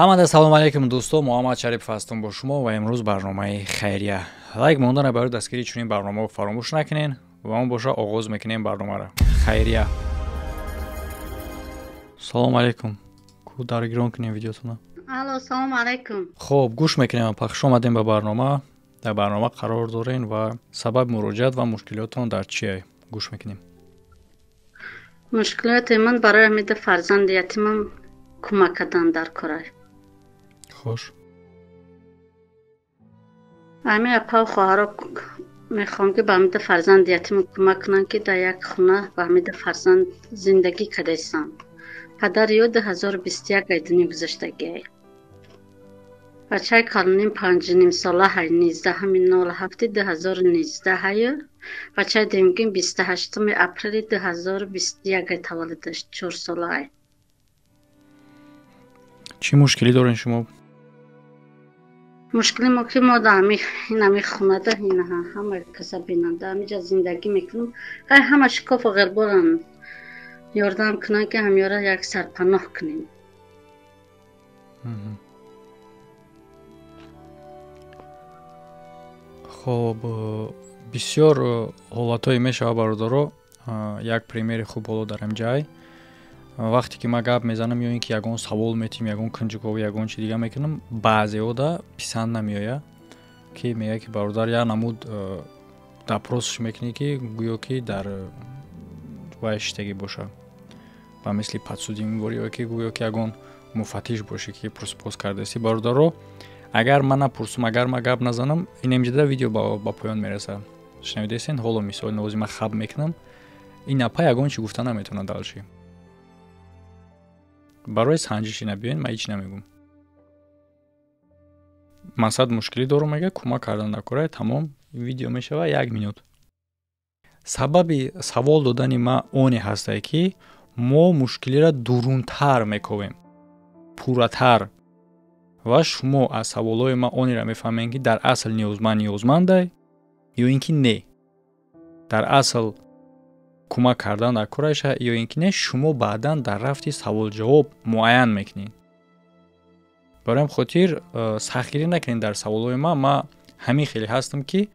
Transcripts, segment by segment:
Ҳамада салом алейкум, дӯсто. Муҳаммад Шарипов ҳастам бо шумо ва имрӯз барномаи хайрия. Лайк мондана барои дастгирии чунин барномаҳо фаромӯш накунен ва он боша оғоз мекунем барномаро. Хайрия. Салом алейкум. Ку даргирон кунем видеотона. Алло, салом алейкум. Хоб, гӯш мекунем. Хуш омадем ба барнома. Дар барнома қарор дорем ва сабаби муроҷиат ва мушкилотон дар чие? Гӯш мекунем. Мушкилоти ман барои ҳамида фарзанди ятимам кӯмак кардан дар кора. Хуш. Ҳамин апа хоҳаро мехоҳам, ки ба ҳамида фарзанди ятимам кӯмак кунанд, ки дар як хона ба ҳамида фарзанд зиндагӣ кардаистам. Падари ё 2021 ай дунё гузаштагиай. Бачаи калоним 5,5 сола ҳай, 19-07-2019 ҳаю. Бачаи дуюмгин 28 апрели 2021 ай таваллуд дошт, 4 сола ай. Чӣ мушкилӣ дорен шумо? Мушкили мо ки мо дар инами хонада инаҳа ҳама каса бинанда ҳамиҷа зиндагӣ мекунем. Ай ҳама шикофу ғирборанд, ёрдам кунанд, ки ҳамёра як сарпаноҳ кунем. Хоб, бисёр ҳолатҳое мешавад, бародаро. Як примери хуб ҳоло дар ҳамҷай. Вақте ки ман гап мезанам ё ин ки ягон савол метиҳм, ягон кунҷковӣ, ягон чи дига мекунам, баъзеода писанд намеояд, ки мегӯяд, ки бародар, як намуд допросш мекунӣ, ки гӯё ки дар вай шиштагӣ боша, ба мисли подсудимый ворӣ, ё ки гӯё ки ягон муфаттиш бошӣ, ки пурсупос кардаистӣ. Бародаро, агар ман напурсум, агар ман гап назанам, инамҷода видео ба поён мерасад. Шунавидесен? Ҳоло мисоли навози ман хаб мекунам, ин апа ягон чи гуфта наметавонад дальше. Барои санҷиши набиёен, ман ҳеч намегӯм. Масад мушкилӣ дорум, мега, кӯмак кардан накорай, тамом, видео мешава як минут. Сабаби савол додани ман оне ҳастае, ки мо мушкилиро дурунтар мековем, пурратар, ва шумо аз саволҳои ман онеро мефаҳмем, ки дар асл ниёзманд ниёзмандай ё ин ки не, дар асл кӯмак кардан дар кораша ё ин ки не. Шумо баъдан дар рафти саволҷавоб муайян мекунед. Барои ҳам хотир сахтгирӣ накунед дар саволҳои ман. Ман ҳамин хеле ҳастам, ки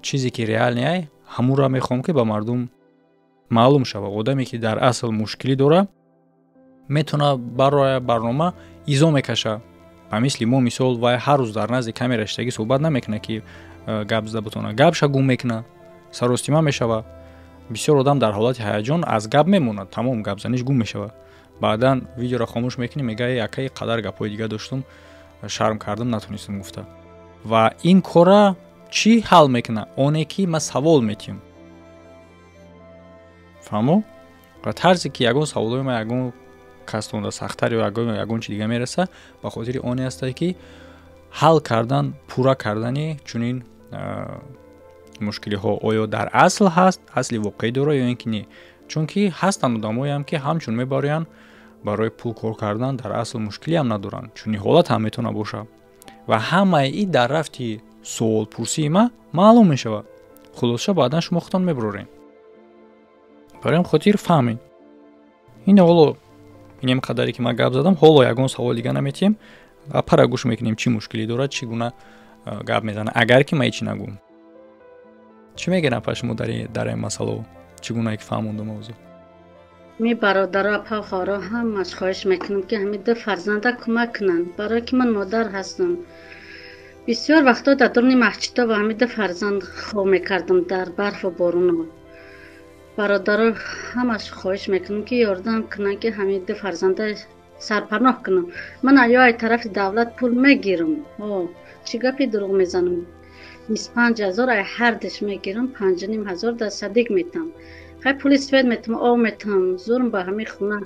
чизе ки реальный ай, ҳамонро мехоҳам, ки ба мардум маълум шавад. Одаме ки дар асл мушкилӣ дора, метавона бароя барнома изо мекаша, ба мисли мо. Мисол, вай ҳар рӯз дар назди камера шиштагӣ суҳбат намекунад, ки гап зада бутонад, гапша гум мекунад, саростима мешавад. Бисёр одам дар ҳолати ҳаяҷон аз гап мемонад, тамом, гапзаниш гум мешавад. Баъдан видеоро хомӯш мекунӣ, мега: «Якаи қадар гапҳои дига доштум, шарм кардам, натонистам гуфта». Ва ин кора чӣ ҳал мекунад? Оне ки ман савол метиҳам, фаҳмо? Ва тарзе ки ягон саволҳои ман ягон кастонда сахттар ё ягон чи дига мераса, ба хотири оне ҳастае, ки ҳал кардан, пурра кардани чунин мушкилиҳо, оё дар асл ҳаст, асли воқеӣ дора ё ин ки не. Чунки ҳастанд одамоеам, ки ҳамчун мебароянд барои пул кор кардан, дар асл мушкилиам надоранд. Чунин ҳолат ҳам метавона бошад ва ҳамаи и дар рафти суолпурсии ман маълум мешавад. Хулоса, баъдан шумо худтон мебурорем. Барои ҳам хотир фаҳмед, ин ҳоло инем қадаре ки ман гап задам, ҳоло ягон савол дига наметиҳем. Апара гӯш мекунем, чӣ мушкилӣ дорад, чӣ гуна гап мезанад. Агар ки ман ҳечи нагӯм, чӣ мегӯяд апа шумо дар ин масъалао, чӣ гунае ки фаҳмондам мавзӯъ? Ми бародаро, апа, хоҳаро, ҳамаш хоҳиш мекунам, ки ҳамин ду фарзанда кӯмак кунанд, барое ки ман модар ҳастам. Бисёр вақтҳо дар дуруни маҳҷидҳо ба ҳамин ду фарзанд хоб мекардам дар барфу боруно. Бародаро, ҳамаш хоҳиш мекунам, ки ёрдам кунанд, ки ҳамин ду фарзанда сарпаноҳ кунам. Ман ё ай тарафи давлат пул мегирам, чӣ гапи дурӯғ мезанам, 25 000 ай ҳардиш мегирам, 5500 дар садик метам, хай пули свет метам, об метам. Зурм ба ҳамин хона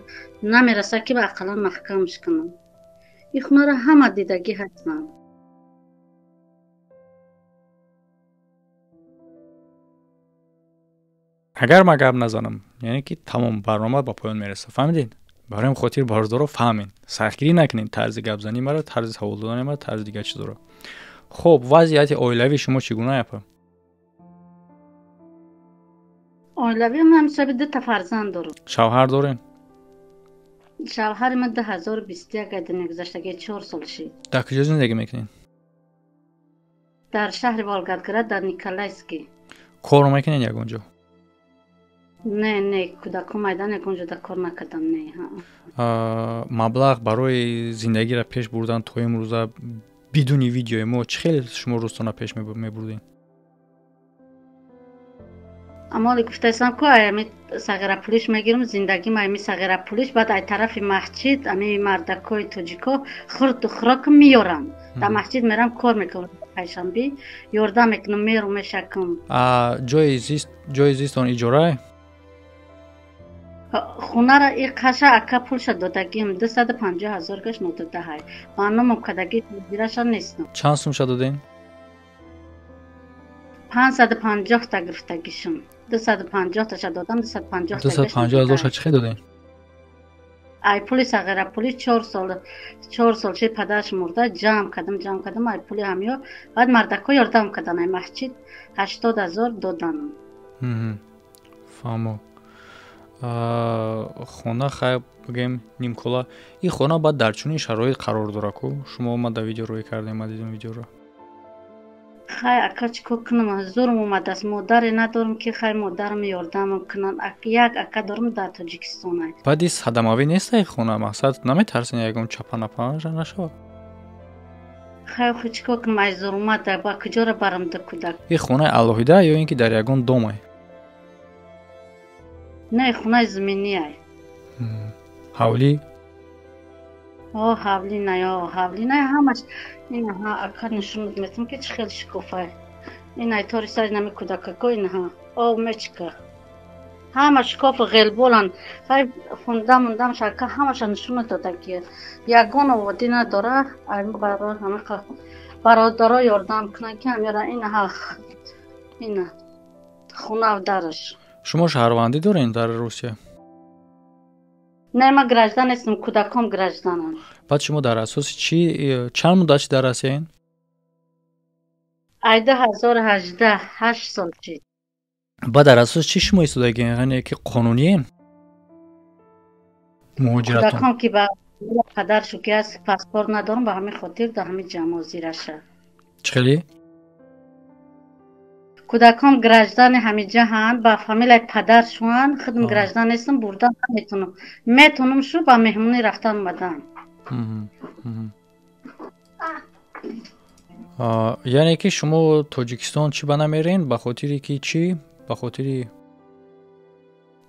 намерасад, ки ба ақаллан маҳкамш кунам. Ин хонаро ҳама дидагӣ ҳастанд. Агар ман гап назанам, яъне ки тамом, барнома ба поён мерасад, фаҳмидед? Барои ҳам хотир, бародаро, фаҳмед, сахтгирӣ накунед тарзи гапзании маро, тарзи савол додани маро, тарзи дигар чизоро. Хуб, вазъияти оилавии шумо чӣ гуна, апа? Оилавӣ ман ҳисоби дута фарзанд дорам. Шавҳар дорем? Шавҳари ман 2021 дунё гузаштагӣ, 4 сол шид. Дар куҷо зиндагӣ мекунед? Дар шаҳри Волгоград, дар Николаевский. Кор мекунед ягон ҷо? Не, не, кӯдакҳо майдан, ягон ҷода кор накардам, не. Маблағ барои зиндагиро пеш бурдан то имрӯза бидуни видеои мо чӣ хеле шумо рӯзтона пеш мебурдем? Амоли гуфтаистам ку, ами сағирапулиш мегирам, зиндагим ами сағирапулиш, баъд ай тарафи маҳҷид ами мардакҳои тоҷико хурду хӯрок меёранд. Дар маҳҷид мерам, кор мекунам, панҷшанбе ёрдам мекунам, меру мешакам. Ҷои зистон иҷорае? Хонара и қаша ака пулша додагим, 250 000 гашт нододаҳай. Ба номам кадаги гираша нестам. Чанд сумша додем? 550-та гирифтагишам. 250-таша додам, 250. 250 000-ша чӣ хел додем? Ай пули сағира пули 4 сол, 4 сол ши падараш мурда, ҷамъ кардам, ҷамъ кардам ай пули ҳамё. Баъд мардакҳо ёрдам кардан, ай маҳҷид 80 000 доданам. Фаҳмо. Хона хайр, бигем, нимкола. Ин хона баъд дар чунин шароит қарор дора ку, шумо омада видео рӯй кардем, ма дидем видеоро. Хай, ака, чӣ кор кунам, зурм омадааст, модаре надорам, ки хай модарам ёрдамам кунанд. Як ака дорам дар Тоҷикистон. Баъди садамавӣ нестай хона, мақсад наметарсен, ягон чапанапаша нашавад? Хай, охи чӣ кор кунам, ай зур омада, ба куҷора барам ду кӯдак? Ин хонаи алоҳида ё ин ки дар ягон домай? Не, хонаи зиминиай. Ҳавлӣ? О, ҳавлӣ най, о, ҳавлӣ най, ҳамаш инаҳа, ака, нишонат метам, ки чӣ хел шикофай. Инай тори сари нами кӯдакако, инаҳа об мечика, ҳама шикофу ғелболанд. Хай, хунда мундам шака, ҳамаша нишонат додагия, ягон оводӣ надора. Барои бародаро ёрдам кунанд, ки ҳамёра инаҳа, ина хунав дараш. Шумо шаҳрвандӣ доред дар Русия? Не, ман граждан нестам, кӯдаком граждананд. Баъд шумо дар асоси чӣ, чанд муддат чи дар Россияен? Ай 2018, 8 сол чи. Баъд дар асоси чӣ шумо истодагӣ, яъне ки қонуниен муҳоҷиратон? Кӯдаком ки ба падаршу ки аст, паспорт надорам, ба ҳамин хотир дар ҳамин ҷамъ зираша. Чӣ хеле? Кӯдакон граждани ҳамиҷаҳанд, ба фамилияи падаршуанд, худам граждан нестам, бурдан наметонам, метонам шу ба меҳмонӣ рафтан омадан. Яъне ки шумо Тоҷикистон чӣ ба намерен, ба хотире ки чӣ, ба хотири?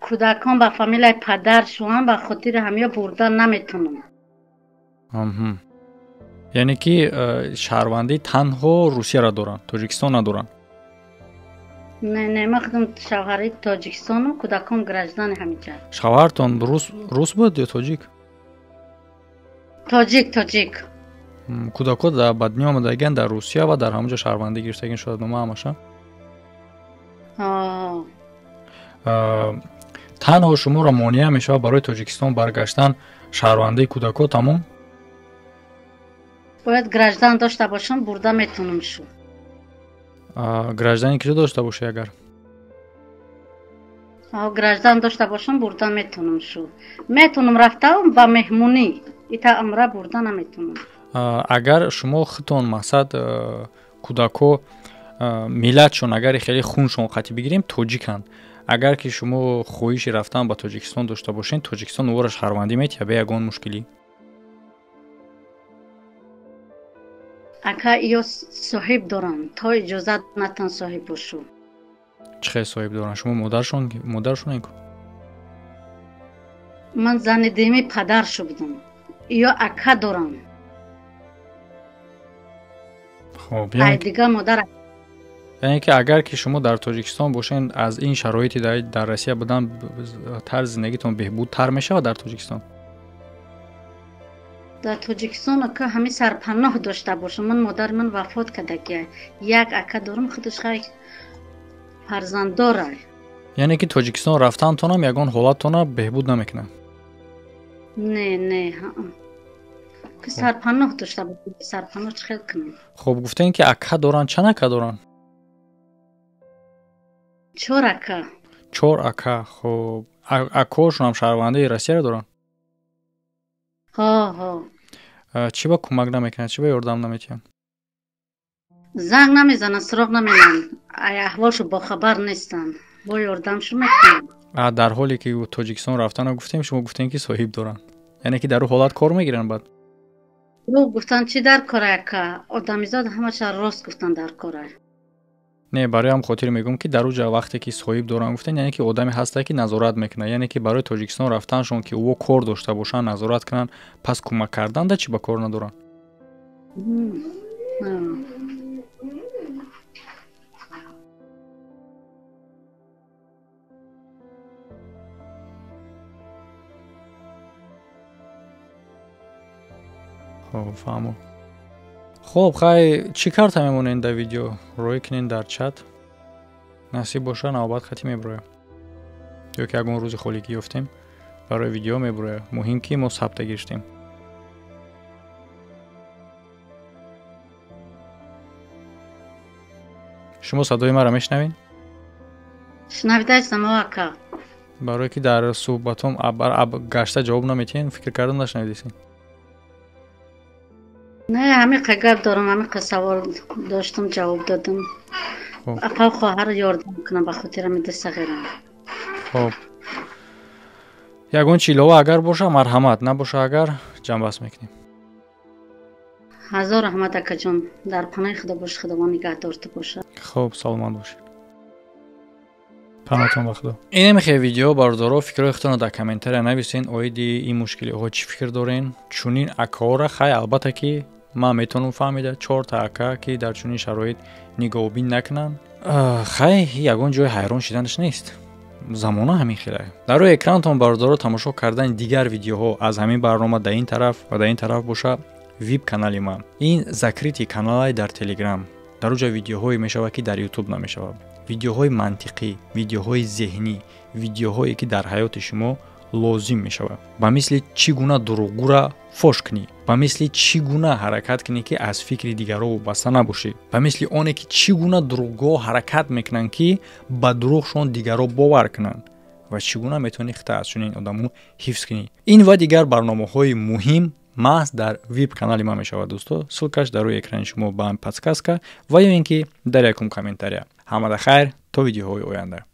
Кӯдакон ба фамилияи падаршуанд, ба хотири ҳамё бурдан наметонам. Яъне ки шаҳрвандӣ танҳо Русияро доранд, Тоҷикистон надоранд? Не, не, ман худам шавҳари Тоҷикистону, кӯдакон граждани ҳамиҷа. Шавҳартон рус буд ё тоҷик? Тоҷик, тоҷик. Кӯдакҳо ба дунё омадагиан дар Русия ва дар ҳамонҷо шаҳрвандӣ гирифтагин шояд нома ҳамаша. Танҳо шуморо монеа мешавад барои Тоҷикистон баргаштан шаҳрвандии кӯдакҳо, тамом? Бояд граждан дошта бошам, бурда метонам шу. Граждани киҷо дошта бошӣ агар? Граждан дошта бошам, бурда метонам шу, метонам рафта ба меҳмонӣ, ита амра бурда наметонам. Агар шумо худтон, мақсад, кӯдакҳо миллатшон, агари хеле хуншон қатъи бигирем, тоҷиканд, агар ки шумо хоҳиши рафтан ба Тоҷикистон дошта бошед, Тоҷикистон ӯро шаҳрвандӣ метиҳад бе ягон мушкилӣ? Ака, ё соҳиб доранд, то иҷозат натан соҳиб бошу. Чӣ хел соҳиб доранд? Шумо модаршонен ку? Ман зани дуюми падаршу будам, ё ака дорам. Хоб. Ай дигар модар. Яъне ки агар ки шумо дар Тоҷикистон бошед, аз ин шароити дар Россия будан тарзи зиндагитон беҳбудтар мешавад дар Тоҷикистон? Дар Тоҷикистон, ака, ҳамин сарпаноҳ дошта бошам. Ман модари ман вафот кардагия, як ака дорам, худаш хай фарзанддорай. Яъне ки Тоҷикистон рафтантонам ягон ҳолаттона беҳбуд намекунад? Не, не, ки сарпаноҳ дошта бошам, сарпаноҳ чӣ хел кунам? Хуб, гуфтем ки ака доранд. Чанд ака доранд? Чор ака. Чор ака. Хуб, акаҳошонам шаҳрвандии Россияро доранд? Ҳо, ҳо. Чӣ ба кӯмак намекунанд, чӣ ба ёрдам наметиҳанд? Занг намезананд, суроғ намемонанд, ай аҳволшо бохабар нестанд, бо ёрдамшо мекунанд. Дар ҳоле ки Тоҷикистон рафтана гуфтем, шумо гуфтем, ки соҳиб доранд, яъне ки дар ӯ ҳолат кор мегиранд баъд? Дурӯғ гуфтан чӣ дар кора, ака? Одамизод ҳамаша рост гуфтан дар кора. Не, барои ҳам хотир мегӯм, ки дар уҷа вақте ки соҳиб доранд гуфтем, яъне ки одаме ҳаста, ки назорат мекунад, яъне ки барои Тоҷикистон рафтаншон, ки ӯ кор дошта бошанд, назорат кунанд, пас кӯмак кардан да чӣ ба кор надоранд? Хоб, фаҳмо. Хоб, хай, чӣ карта мемонед дар видео? Роӣ кунед дар чат, насиб боша, навбат хати меброя, ё ки ягон рӯзи холигӣ ёфтем, барои видео меброя. Муҳим, ки мо сабта гирифтем. Шумо садои маро мешунавед? Шунавидаистам, ака. Барое ки дар суҳбатом гашта ҷавоб наметиҳен, фикр кардам, нашунавидисен. Не, ҳамиқа гап дорам, ҳамиқа савол доштам, ҷавоб додам. Апа, хоҳар ёрдам кунам ба хотир ҳами ду сағирам. Хоб, ягон чи илова агар боша, марҳамат, набоша агар, ҷамъбаст мекунем. Ҳазор раҳмат, акаҷон, дар паноҳи Худо бош, Худованд нигаҳдорта боша. Хоб, саломат бошед, паноҳтон ба Худо. Инаме видео, бародаро, фикрҳои худтонро дар комментария нависен оиди ин мушкилиҳо, чӣ фикр дорен чунин акаҳоро. Хай, албатта, ки ман метавонам фаҳмида, чорта ака, ки дар чунин шароит нигоҳубин накунанд, хай, ягон ҷои ҳайрон шиданаш нест, замона ҳамин хеле. Дар рӯи экранатон, бародаро, тамошо кардани дигар видеоҳо аз ҳамин барнома дар ин тараф ва дар ин тараф боша вип канали ман. Ин закрытый каналай дар Телеграм, дар уҷа видеоҳое мешавад, ки дар Ютуб намешавад, видеоҳои мантиқӣ, видеоҳои зеҳнӣ, видеоҳое, ки дар ҳаёти шумо лозим мешавад, ба мисли чӣ гуна дурӯғгӯра фош кунӣ, ба мисли чӣ гуна ҳаракат кунӣ, ки аз фикри дигарро вобаста набошӣ, ба мисли оне, ки чӣ гуна дурӯғгӯҳо ҳаракат мекунанд, ки ба дурӯғшон дигарро бовар кунанд, ва чӣ гуна метавонӣ хита аз чунин одамо ҳифз кунӣ. Ин ва дигар барномаҳои муҳим маҳз дар вип канали ман мешавад, дӯсто. Ссылка ш дар рӯи экрани шумо ба подсказка ва ё ин ки дар якум комментария. Ҳамада хайр, то видеоҳои оянда.